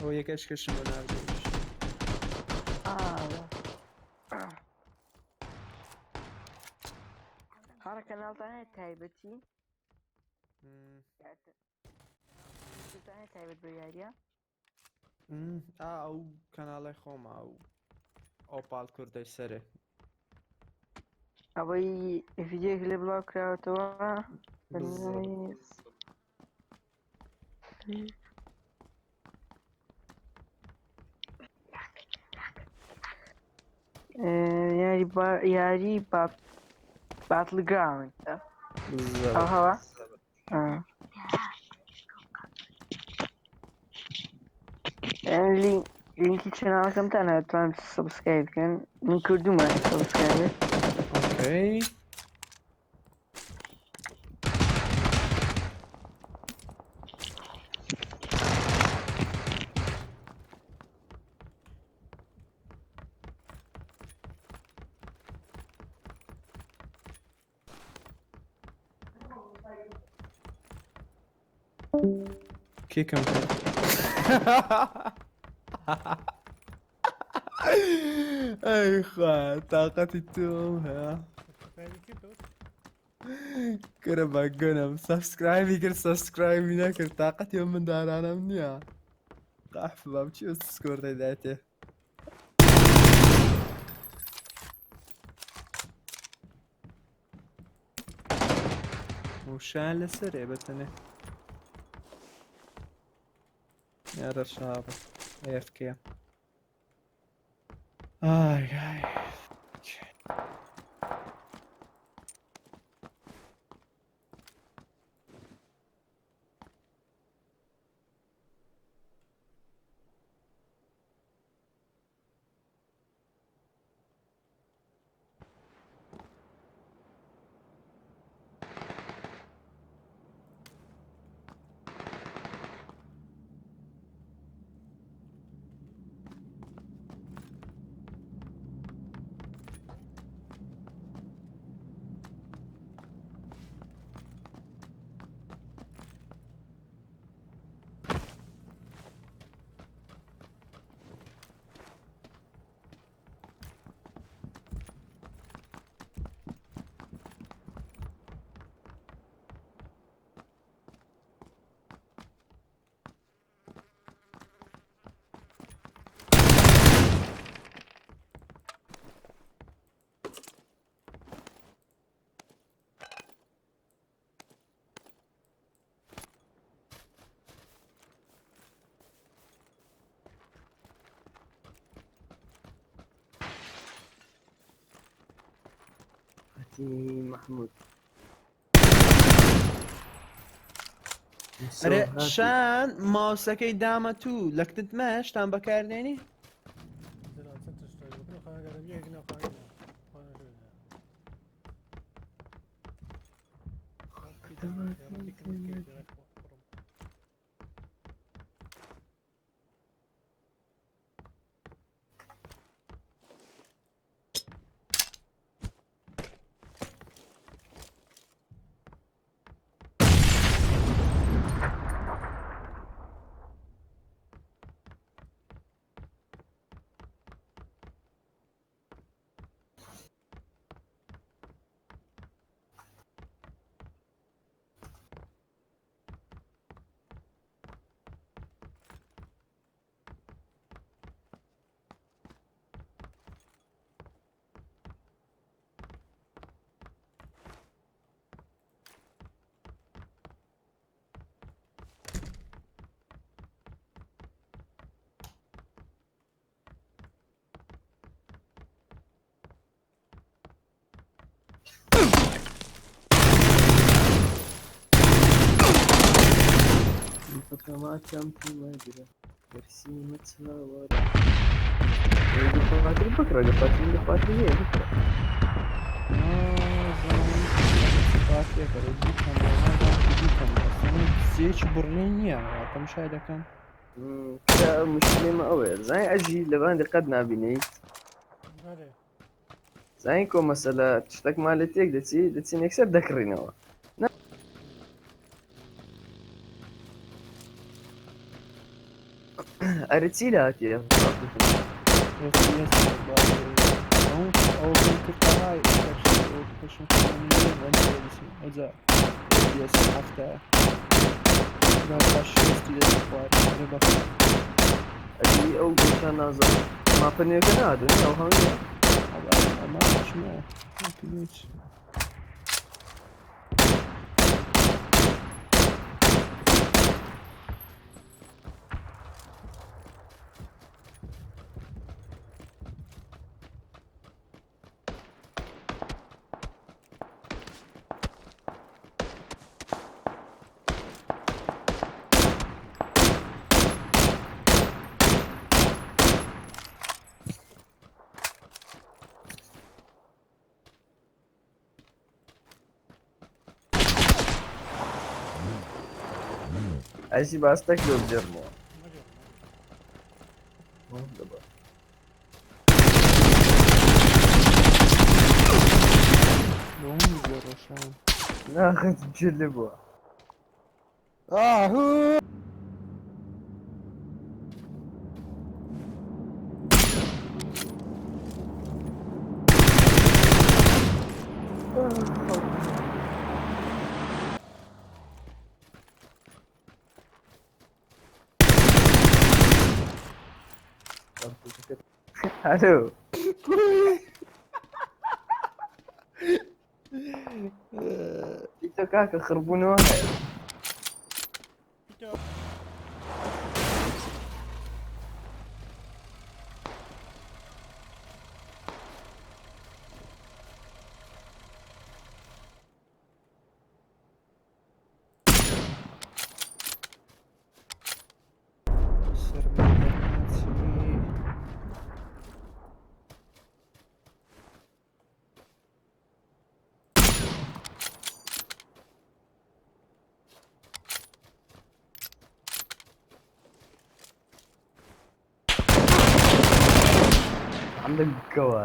ئەو یەکەش کەشم بۆ ناردیش. هەڕە کەناڵتان هەیە تایبەتی؟ تایبەت بە یاریە؟ ئا ئەو کەناڵی خۆمە ئەو ئۆپاڵ کوردەی سەرێ. ئەوەی ڤیدیۆیەک لێ بڵاو کراوەتەوە. یاری یاری باتڵگراوند ئەو هەوا لینکی چەناڵەکەمتان هەتوان subscribe بکەن من کردومە subscribe. Okay. کێکم کرد؟ ئەی خوا تاقەتی تۆ هەیە. کورە بە گونم subscribe ی کرد subscribe ی نەکرد تاقەتی ئەو مندارانەم نییە قاف بام چی سکۆرتەی دایتێ. وشیان لەسەرێ بەتەنێ یارە شابە AFK. ئای ئای. محمود. ئەرێ شان ماوسەکەی دامە تو لەکتت مەشتان بەکاردێنی؟ سێکی بڕێ نییە تەمشای دەکەم. مشکلێمە ئەوەیە زای ئەژی لەباندی قەت نابینیت زانی کۆ مەسەلە شتێکمان لە تێک دەچی دەچین یەکسەر دەکڕینەوە. ئەرێ چی لاتیە؟ FPS ئەو پێم کرد تەهای پێشم ئەجا FPS حەفتایە تا شێستی دێتە خوار. ئەرێ بەخوا. ئەدی ئەو گۆشە نازانم ماپە نوێکە نهاتوو نییە ئەو هەموو ئەمە چمە هیچ. ئەجی باستەک لۆ بجێڕمەوە. لۆم گۆڕۆشان. ناخت جل بووە. ئاهو. هەلۆ. تۆ کاکە خڕبوونەوە هەیە. سەرمان دەرناچێ. عندك گەوە.